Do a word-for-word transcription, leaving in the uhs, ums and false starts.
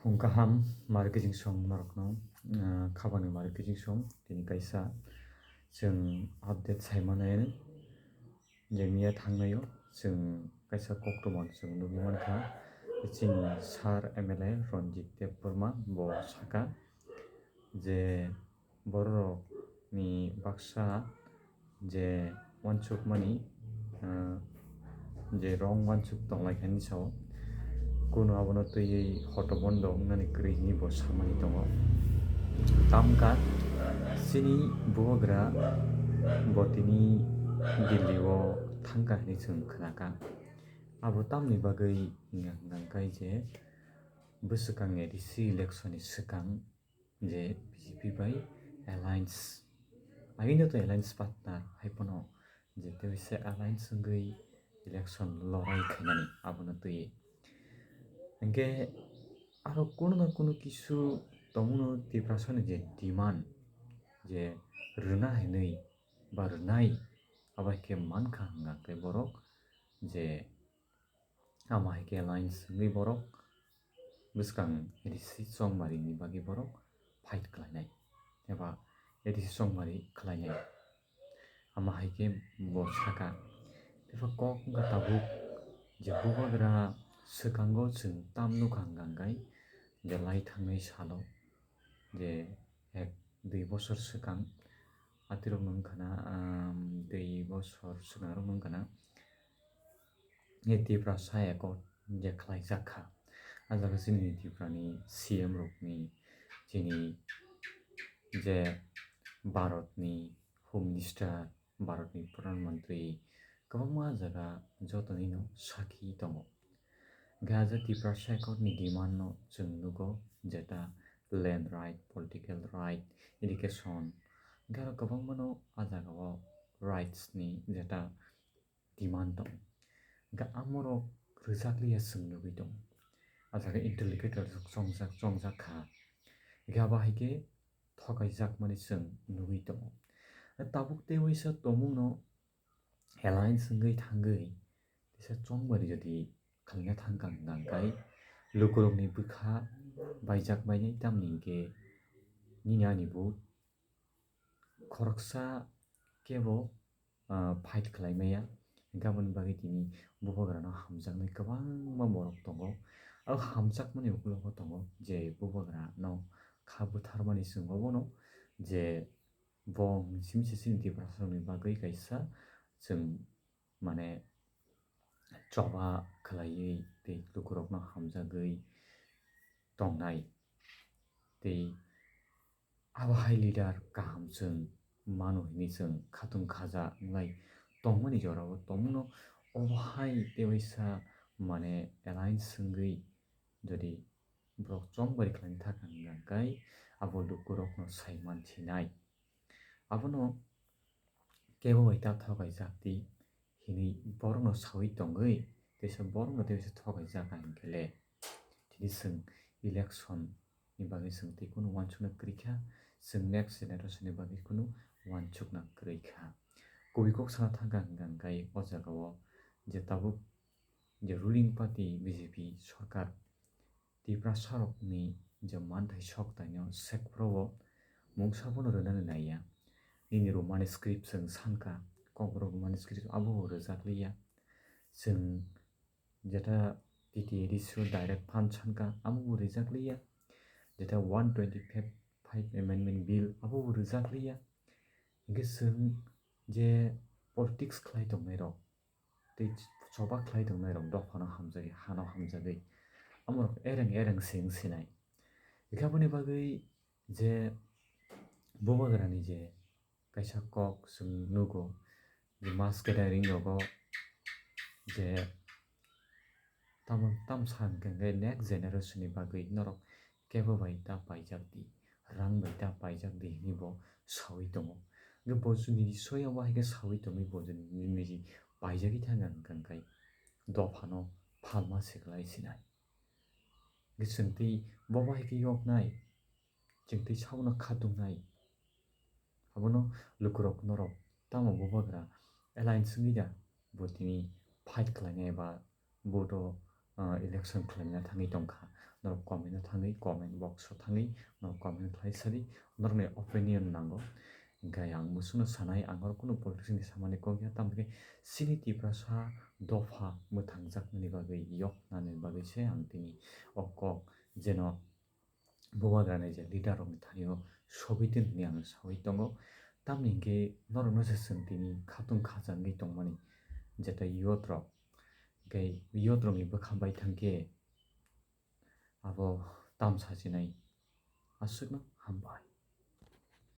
Pung kaham, mari kijing song norokno, ah, khabani mari kijing song, tini kaisa chwng update sai mano, je miya thangnaio chwng kaisa koktwma chwng nugwi mankha, chini sir M L A Ranjit Debbarma bo saka je bororokni baksa je uansukmani, ah, je wrong uansuk tonglaikha hinwi sao. Kunu abono twiwi hotobondo wngnani kwrwi hinwi bo samani tongo. Tamkha chini bubagra bo tini Delhi-o thangkha hinwi chwng khnakha. Abo tamni bagwi hwnka hwnka khe je bwswkang A D C election-ni swkang je B J P bai alliance, agini to alliance partner hai phano je tei se alliance wngwi election lorai khainani abono twiwi. Hinkhe aro kuno na kuno kisu tongmano Tiprasani je demand je rwna hinwi ba rwnai, abo hai khe mankha hwnka khe borok je Ama hai khe alliance wngwi borok bwskang A D C chongmari ni bagwi borok fight khlainai eba A D C chongmari khlainai. Ama hai khe bo saka, tei kok wngkha tabuk je bubagra swkango chwng tam nukha hwnka hwnkhe je lai thangnai salo je ek dui bosor swkang atirokno wngkha na, um, dui bosor swkangrokno wngkha na. Ye Tiprasa Accord je khlaijak kha, a jaga chini Tiprani C M rokni, chini je Bharatni Home Minister, Bharatni Pradhan Mantri, kwbangma jaga jotonino sakhi tongo. Hwnkhe a jaga Tiprasa Accord ni demand no chwng nugo, jeta land right, political right, education, hwnkhe aro kwbangmano a jagao rights ni jeta demand tong. Hwnkhe amorok rwjakliya chwng nugwi tong. A jaga interlocutor rok chongjak, chongjak kha. Hwnkhe abo hai khe thokaijakmani chwng nugwi tongo. Tabuk tei waisa tongmungno alliance wngwi thangwi teisa chongmari jodi khlaina thangkha hwnkha hwnkhe lukurokni bwkha baijak bainai, tamni hinkhe nini ani bo khoroksa kebo ah, fight khlai maya. Hwnkhe aboni bagwi tini bubagrano hamjaknai kwbangma borok tongo. Abo hamjakmani ukulogo tongo je bubagrano kha butharmani chwng obono je bo simse chini Tiprasarokni bagwi kaisa chwng mane choba khlaiwi tei lukurokno hamjagwi tongnai tei abo hai leader kaham chwng mano hinwi chwng khatung khaja wnglai tongmani jorao tongmano. Obo hai tei waisa mane alliance wngwi jodi borok chongmari khlaina thangkha hwnkhe abo lukurokno sai manthinai. Abono kebo bai ta thokaijak di hinwi borokno saui tongwi teisa borokno teisa thokaijak ang khe le tini chwng election ni bagwi chwng tei kunu uansukna kwrwi kha, chwng next generation ni bagwi kunu uansukna kwrwi kha. Kubui kok sana thangkha hwnkha hwnkhe o jagao je tabuk je ruling party B J P sorkar Tiprasarokni je manthai sok taino sekphuru o mungsa bono rwnani naiya. Nini rwmani script chwng sankha, Kokborok rwmani script abo bo rwjakliya. Chwng jeta T T A D C o direct phan sankha, abo bo rwjakliya. Jeta one twenty-five amendment bill abo bo rwjakliya. Hinkhe chwng je politics khlai tongnairok, tei choba khlai tongnairok dophano hamjagwi, hano hamjagwi, amorok ereng ereng se wng sinai. Hwnkhe aboni bagwi je bubagrani je kaisa kok chwng nugo, je mass gathering rogo je tamo tam sa hwnkhe next generation ni bagwi norok kebo bai ta paijak di, rang bai ta paijak di hinwi bo saui tongo. Hwnkhe bo chwngni soya bo hai khe saui tongwi bo chwngni niji paijagwi thangkha hwnkhe dophano phalma se kwlai sinai. Hwnkhe chwng tei bo bo hai khe yoknai, chwng tei sabono khatungnai. Abono lukurok norok tamo bubagra alliance wngwi da bo tini fight khlainai eba vote o, ah, election khlaina thangwi tongkha. norok comment o thangwi, comment box o thangwi norok comment khlai sadi, norokni opinion nango. Hingkhe ang muchungno sanai, ang oro kunu politics ni samani kok ya, tamokhe chini Tiprasa dopha mwthangjakmani bagwi, yoknani bagwi se ang tini o kok jeno bubagrani je leader rokni thani o sobitin hwnwi ang sawi tongo. Tamni hwnkhe norokno se chwng tini khatung khajagwi tongmani, jeta youth rok, hwnkhe youth rokni bwkha bai thangkhe abo tam sachinai. Aswkno hambai.